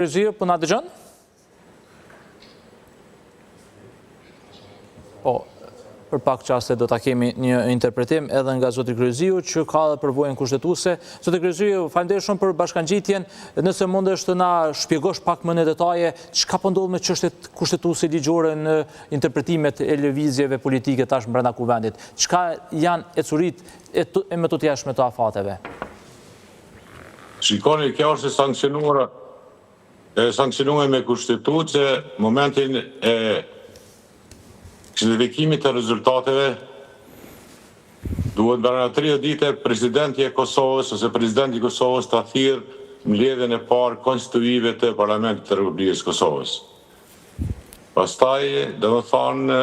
Kryeziu, po na dëgjon? Po, për pak çaste do ta kemi një interpretim edhe nga zoti Kryeziu që ka edhe përvojën kushtetuese. Zoti Kryeziu, faleminderit shumë për bashkangjitjen. Nëse mundesh të na shpjegosh pak më në detaje çka po ndodh me çështjet kushtetuese ligjore në interpretimet e lëvizjeve politike tash brenda Kuvendit. Çka janë ecuritë e, e mëtutjeshme të afateve? Shikoni, kjo është e sanksionuar e sanksionuar me kushtetutë se momentin e certifikimit të rezultateve duhet brenda 30 dite presidenti e Kosovës ose presidenti i Kosovës ta thirr mbledhjen e parë konstituive të Parlamentit të Republikës së Kosovës. Pastaj, domethënë,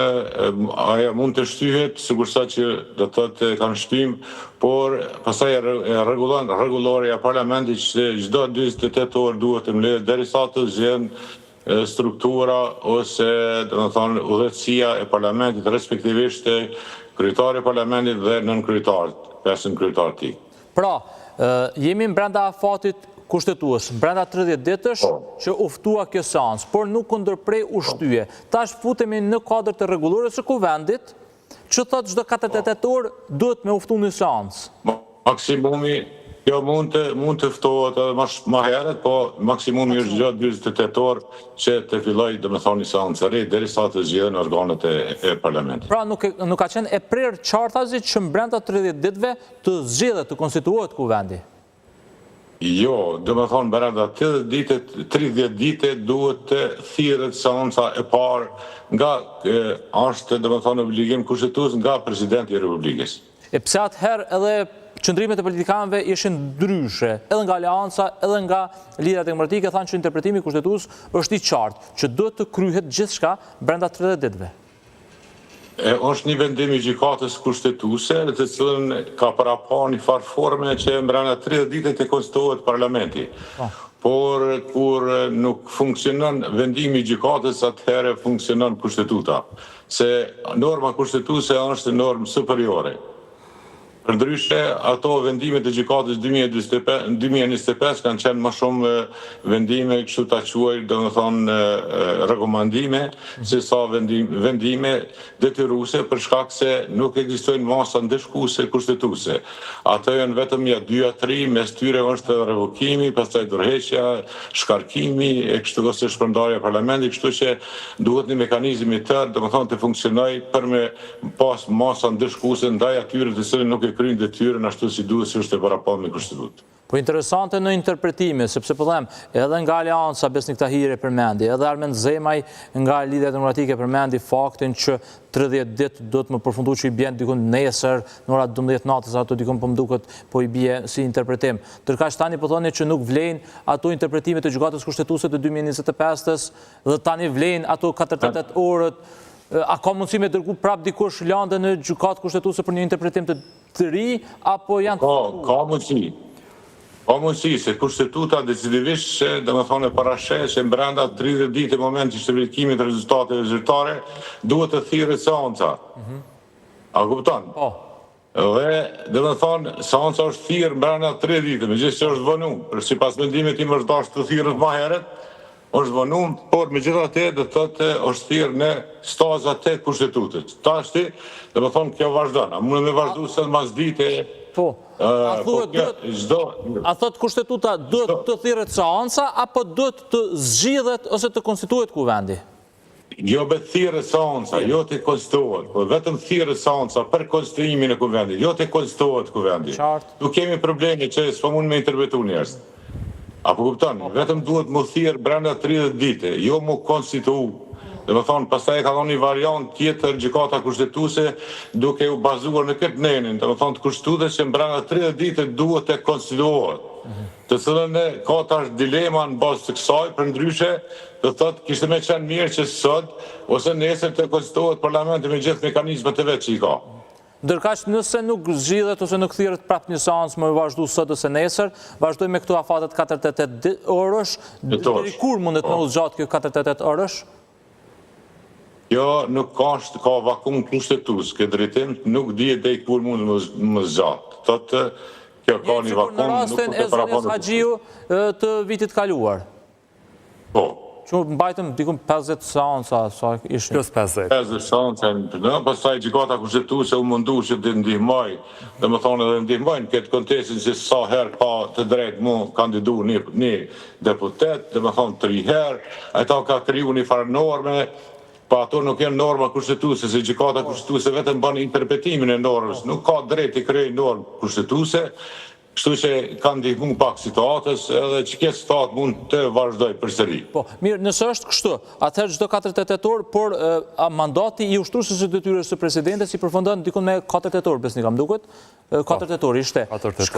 ajo mund të shtyhet, sikurse që do të thotë kanë shtym, por pastaj e rregullon rregullorja e parlamentit që çdo 48 orë duhet të mbledhet derisa të zgjedhen struktura ose domethënë udhëheqësia e parlamentit, respektivisht kryetari i parlamentit dhe nënkryetarët, pesë nënkryetarët e tij. Pra, jemi brenda afatit kushtetues, brenda 30 ditësh po. që u ftua kjo seancë, por nuk u ndërpre u po. shtye. Tash futemi në kuadër të rregullores së kuvendit, që thotë çdo 48 po. orë duhet me u ftu një seancë. Maksimumi, kjo mund të mund të ftohet edhe më më herët, po maksimumi është çdo 48 orë që të fillojë, domethënë, një seancë e re derisa të zgjidhen organet e, e parlamentit. Pra nuk nuk ka qenë e prerë qartazi që brenda 30 ditëve Të zgjidhet, të konstituohet Kuvendi? Jo, domethënë brenda 30 dite, 30 dite duhet të thirret seanca e parë nga është domethënë obligim kushtetues nga presidenti i Republikës. E pse atëherë edhe qëndrimet e politikanëve ishin ndryshe, edhe nga Aleanca, edhe nga Lidhja Demokratike thanë që interpretimi kushtetues është i qartë, që duhet të kryhet gjithçka brenda 30 ditëve. E është një vendim i Gjykatës Kushtetuese, në të cilën ka parapa një farë forme që brenda 30 dite të konstituohet parlamenti. Po. Por kur nuk funksionon vendimi i gjykatës, atëherë funksionon kushtetuta. Se norma kushtetuese është normë superiore. Përndryshe, ato vendimet e gjykatës 2025 kanë qenë më shumë vendime, kështu ta quaj, domethënë rekomandime, se sa vendime detyruese për shkak se nuk ekzistojnë masa ndëshkuese kushtetuese. Ato janë vetëm ja dy a tri, mes tyre është edhe revokimi, pastaj dorëheqja, shkarkimi e kështu ose shpërndarja e parlamentit, kështu që duhet një mekanizëm i tërë, domethënë të funksionojë për me pas masa ndëshkuese ndaj atyre të cilët nuk e kryejnë detyrën ashtu si duhet si është e paraparë me Kushtetutë. Po interesante në interpretime, sepse po them, edhe nga Aleanca Besnik Tahiri e përmendi, edhe Armend Zemaj nga Lidhja Demokratike përmendi faktin që 30 ditë duhet me përfundu që i bjen dikun nesër, në ora 12 natës, ato dikun po më duket po i bie si interpretim. Ndërkaq tani po thoni që nuk vlejnë ato interpretimet e Gjykatës Kushtetuese të 2025-ës dhe tani vlejnë ato 48 orët A ka mundësi me dërgu prap dikush lëndën në gjykatë kushtetuese për një interpretim të të ri, apo janë të Ka, ka mundësi. Ka mundësi, se kushtetuta decidivisht se, domethënë, parasheh se brenda 30 ditë e momentit të verifikimit të rezultateve zyrtare, duhet të thirret seanca. Mm -hmm. A kupton? Po. Dhe, domethënë, seanca është thirrë brenda 30 ditë, megjithëse është vonu, për sipas mendimit tim është dashur të thirret më herët, është vonu, por megjithatë do të thotë është thirrë në staza të kushtetutës. Tashti, domethënë, kjo vazhdon. A mund me vazhdu se mas dite? Po. A po thuhet duhet çdo A thot kushtetuta duhet të thirret seanca apo duhet të zgjidhet ose të konstituohet kuvendi? Jo be thirret seanca, jo të konstituohet, po vetëm thirret seanca për konstituimin e kuvendit, jo të konstituohet kuvendi. Qartë. Nuk kemi probleme që s'po mund me interpretu njerëz. A po kupton? Po, po. Vetëm duhet mu thirr brenda 30 dite, jo mu konstitu. Domethënë, pastaj e ka dhënë një variant tjetër gjykata kushtetuese duke u bazuar në këtë nenin, domethënë të kushtetutës që brenda 30 dite duhet të konstituohet. Të cilën e ka tash dilema në bazë të kësaj, përndryshe, do të thotë kishte me qenë mirë që sot ose nesër të konstituohet parlamenti me gjithë mekanizmat e vet që i ka. Ndërkaq nëse nuk zgjidhet ose nuk thirret prapë një seancë me vazhdu sot ose nesër, vazhdojmë me këto afatet 48 orësh, deri kur mundet me u zgjatë kjo 48 orësh? Jo, nuk ka, është, ka vakum kushtetues, këtë drejtim nuk dihet deri kur mund me u zgjatë. Thotë, kjo ka një vakum, nuk mund të parapon. Në rastin e zonjës Haxhiu të vitit kaluar. që mbajtëm dikun 50 seanca, sa ishin. Plus 50. 50 seanca, në, pastaj gjykata kushtetuese u mundu që të ndihmoj, domethënë edhe ndihmoj në këtë kontekstin se sa herë ka të drejtë mu kandidu një, një deputet, domethënë tri herë, ata ka kriju një farë norme, po ato nuk janë norma kushtetuese, se gjykata kushtetuese vetëm bën interpretimin e normës, nuk ka drejtë të krijojë normë kushtetuese, kështu që ka ndihmu pak situatës edhe që kjo situatë mund të vazhdoj përsëri. Po, mirë, nëse është kështu, atëherë çdo 4 tetor, por a mandati i ushtrueses së detyrës së presidentit si përfundon dikun me 4 tetor, Besnik, a më duket? 4 tetor ishte. 4 tetor.